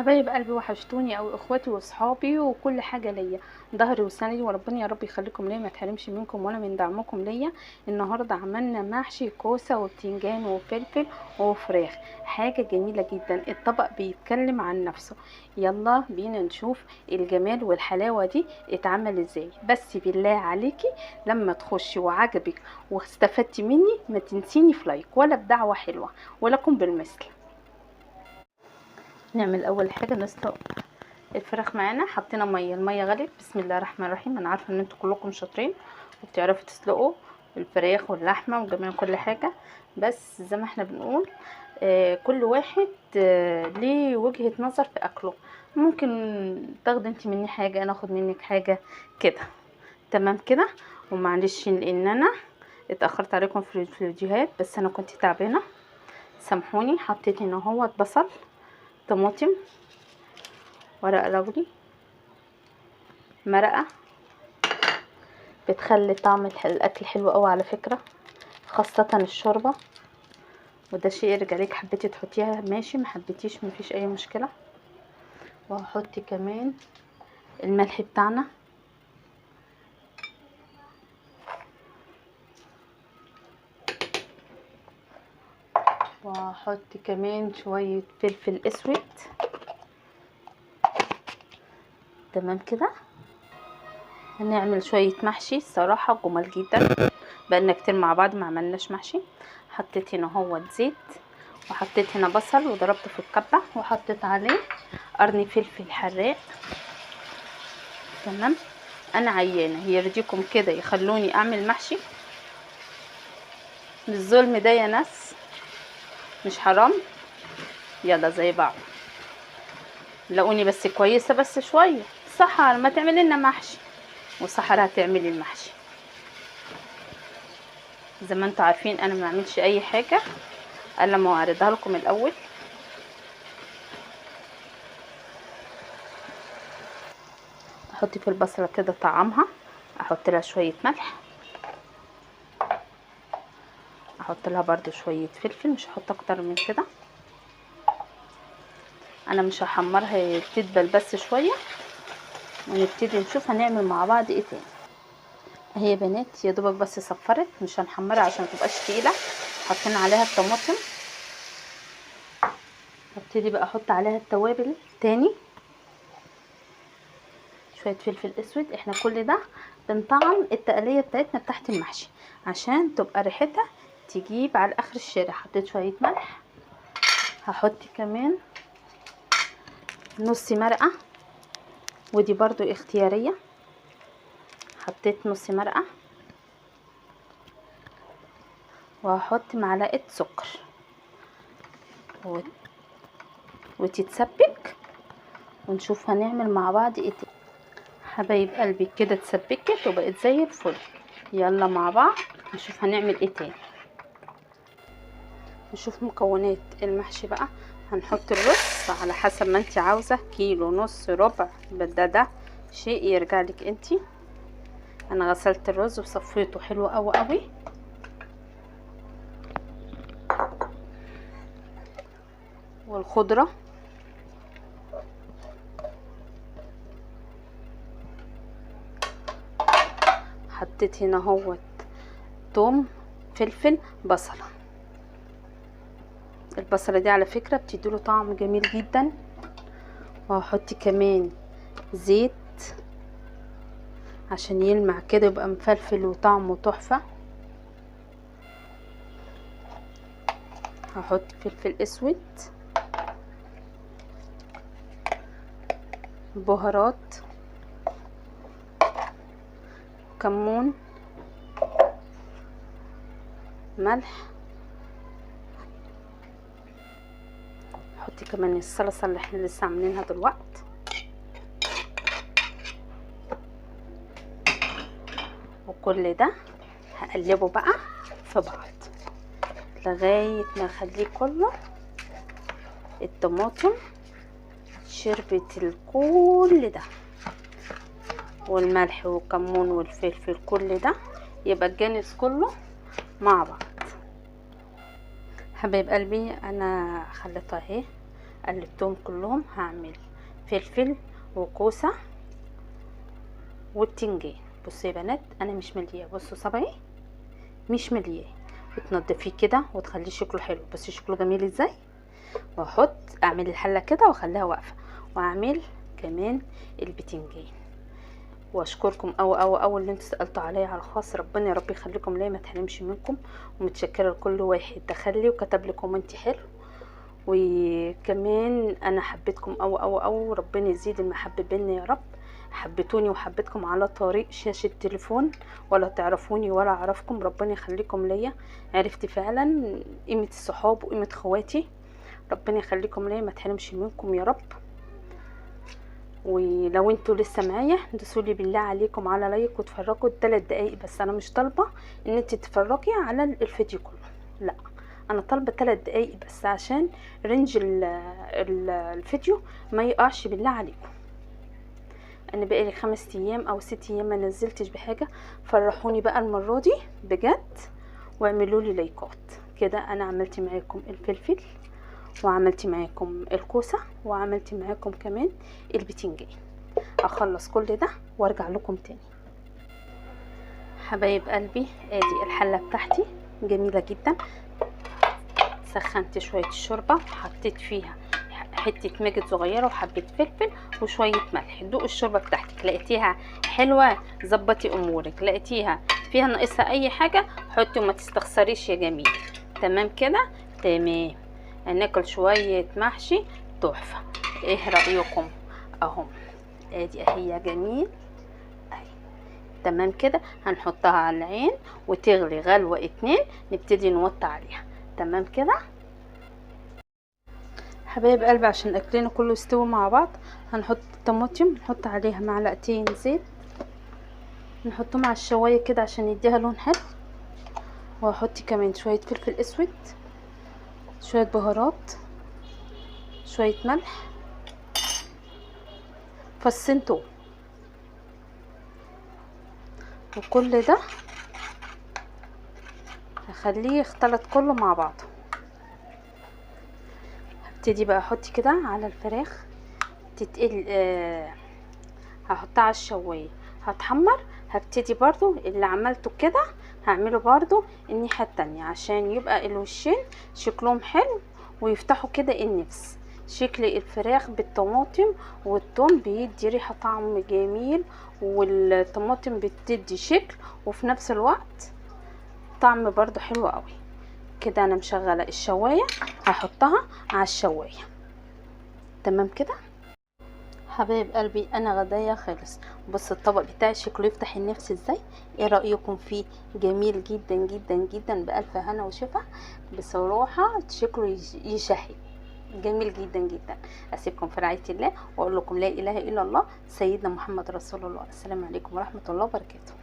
حبايب قلبي وحشتوني او اخواتي واصحابي وكل حاجة ليا، ظهري وسندي، وربنا يا رب يخليكم ليا، ما تحرمش منكم ولا من دعمكم ليا. النهارده عملنا محشي كوسة وبتنجان وفلفل وفراخ، حاجة جميلة جدا. الطبق بيتكلم عن نفسه. يلا بينا نشوف الجمال والحلاوه دي اتعمل ازاي. بس بالله عليكي لما تخشي وعجبك واستفدتي مني ما تنسيني في لايك ولا بدعوة حلوة، ولكم بالمثل. نعمل اول حاجة نسلق الفراخ معانا. حطينا مية، المية غلت، بسم الله الرحمن الرحيم. انا عارفه ان انتوا كلكم شاطرين وبتعرفوا تسلقوا الفراخ واللحمة وجميع كل حاجة، بس زي ما احنا بنقول كل واحد ليه وجهه نظر في اكله. ممكن تاخدي انت مني حاجة، انا اخد منك حاجة كده، تمام كده. ومعلش لان انا اتاخرت عليكم في الفيديوهات، بس انا كنت تعبانة سامحوني. حطيت هنا اهوت بصل، طماطم، ورق لوري، مرقه بتخلي طعم الاكل حلو قوي على فكرة، خاصة الشوربة، وده شيء يرجع لك، حبيتي تحطيها ماشي، ما حبيتيش مفيش اي مشكلة. وهحط كمان الملح بتاعنا، وهحط كمان شوية فلفل اسود. تمام كده. هنعمل شوية محشي، الصراحة جمال جدا، بقالنا كتير مع بعض ما عملناش محشي. حطيت هنا هو زيت، وحطيت هنا بصل وضربته في الكبة، وحطيت عليه قرن فلفل حراق. تمام. انا عيانة، يرضيكم كده يخلوني اعمل محشي بالظلم ده يا ناس؟ مش حرام؟ يلا زي بعض، لاقوني بس كويسة، بس شوية سحر ما تعملي لنا محشي، وسحر هتعملي المحشي. زي ما انتوا عارفين انا ما اعملش اي حاجة الا ما اعرضها لكم الاول. احط في البصله كده طعمها، احط لها شوية ملح، احط لها برده شوية فلفل، مش هحط اكتر من كده، انا مش هحمرها، تدبل بس شوية، ونبتدي نشوف هنعمل مع بعض ايه تاني. اهي يا بنات يا دوبك بس صفرت، مش هنحمرها عشان متبقاش تقيلة. حطينا عليها الطماطم، هبتدي بقى احط عليها التوابل تاني، شوية فلفل اسود. احنا كل ده بنطعم التقليه بتاعتنا بتاعت المحشي عشان تبقى ريحتها تجيب على اخر الشارع. حطيت شوية ملح، هحط كمان نص مرقه، ودي برضو اختيارية. حطيت نص مرقه، وهحط معلقه سكر وتتسبك، ونشوف هنعمل مع بعض ايه تاني. حبايب قلبي كده اتسبكت وبقت زي الفل. يلا مع بعض نشوف هنعمل ايه تاني. نشوف مكونات المحشي بقى. هنحط الرز على حسب ما انت عاوزه، كيلو، نص، ربع، ده شيء يرجع لك انت. انا غسلت الرز وصفيته حلو قوي قوي. والخضره حطيت هنا اهوت توم، فلفل، بصله. البصله دي على فكرة بتديله طعم جميل جدا. وهحط كمان زيت عشان يلمع كده، يبقى مفلفل وطعمه تحفة. هحط فلفل اسود، بهارات، كمون، ملح. حطي كمان الصلصه اللي احنا لسه عاملينها دلوقتي. وكل ده هقلبه بقى في بعض لغاية ما اخليه كله الطماطم شربت كل ده، والملح والكمون والفلفل، كل ده يبقى الجانس كله مع بعض. حبايب قلبي انا خليتها اهي قلبتهم كلهم. هعمل فلفل وكوسه وبتنجان. بصوا يا بنات انا مش ملياه، بصوا صبعي مش ملياه، وتنضفيه كده وتخليه شكله حلو. بصي شكله جميل ازاي. واحط اعمل الحلة كده واخليها واقفة، واعمل كمان البتنجان. واشكركم او او او اللي انتوا سالتوا عليا على الخاص، ربنا يا رب يخليكم ليا ما تحرمش منكم. ومتشكره لكل واحد دخل لي وكتب لي comment حلو. وكمان انا حبيتكم او او او، ربنا يزيد المحبة بينا يا رب. حبيتوني وحبيتكم على طريق شاشة تليفون، ولا تعرفوني ولا اعرفكم، ربنا يخليكم ليا. عرفت فعلا قيمة الصحاب وقيمه خواتي، ربنا يخليكم ليا ما تحرمش منكم يا رب. ولو انتوا لسه معايا دوسولي بالله عليكم على like وتفرجوا 3 دقايق بس. انا مش طالبه ان انت تتفرجي على الفيديو كله، لا انا طالبه 3 دقايق بس عشان range الفيديو ما يقعش بالله عليكم. انا بقالي 5 ايام او 6 ايام ما نزلتش بحاجة، فرحوني بقى المرة دي بجد واعملوا لي لايكات كده. انا عملت معاكم الفلفل وعملت معاكم الكوسه وعملت معاكم كمان البتنجان. اخلص كل ده وارجع لكم تاني. حبايب قلبي ادي الحلة بتاعتي جميلة جدا. سخنت شوية الشوربة وحطيت فيها حتة ماجد صغيرة وحبه فلفل وشوية ملح. دوقي الشوربة بتاعتك، لقيتيها حلوة ظبطي امورك، لقيتيها فيها ناقصها اي حاجة حطي وما تستخسريش يا جميل. تمام كده؟ تمام. هناكل شوية محشي تحفة، ايه رايكم؟ اهو ادي اهي يا جميل اهي. تمام كده. هنحطها على العين وتغلي غلوه 2، نبتدي نوطي عليها. تمام كده حبايب قلبي. عشان اكلنا كله يستوي مع بعض هنحط الطماطم، نحط عليها معلقتين زيت، نحطهم على الشوايه كده عشان يديها لون حلو. وهحط كمان شوية فلفل اسود، شوية بهارات، شوية ملح، فصين توم، وكل ده هخليه يختلط كله مع بعضه. هبتدي بقى احط كده على الفراخ تتقل، هحطها على الشوايه هتحمر. هبتدي برضو اللي عملته كده هعمله برضو الناحية التانية عشان يبقى الوشين شكلهم حلو ويفتحوا كده النفس. شكل الفراخ بالطماطم والثوم بيدي ريحه طعم جميل، والطماطم بتدي شكل وفي نفس الوقت طعم برضو حلو قوي. كده انا مشغله الشوايه هحطها على الشوايه. تمام كده حبايب قلبي. انا غدايا خلص. بص الطبق بتاعي شكله يفتح النفس ازاي، ايه رايكم فيه؟ جميل جدا جدا جدا، بالف هنا وشفا. بصراحة شكله يشهي، جميل جدا جدا. اسيبكم في رعاية الله واقول لكم لا اله الا الله سيدنا محمد رسول الله. السلام عليكم ورحمة الله وبركاته.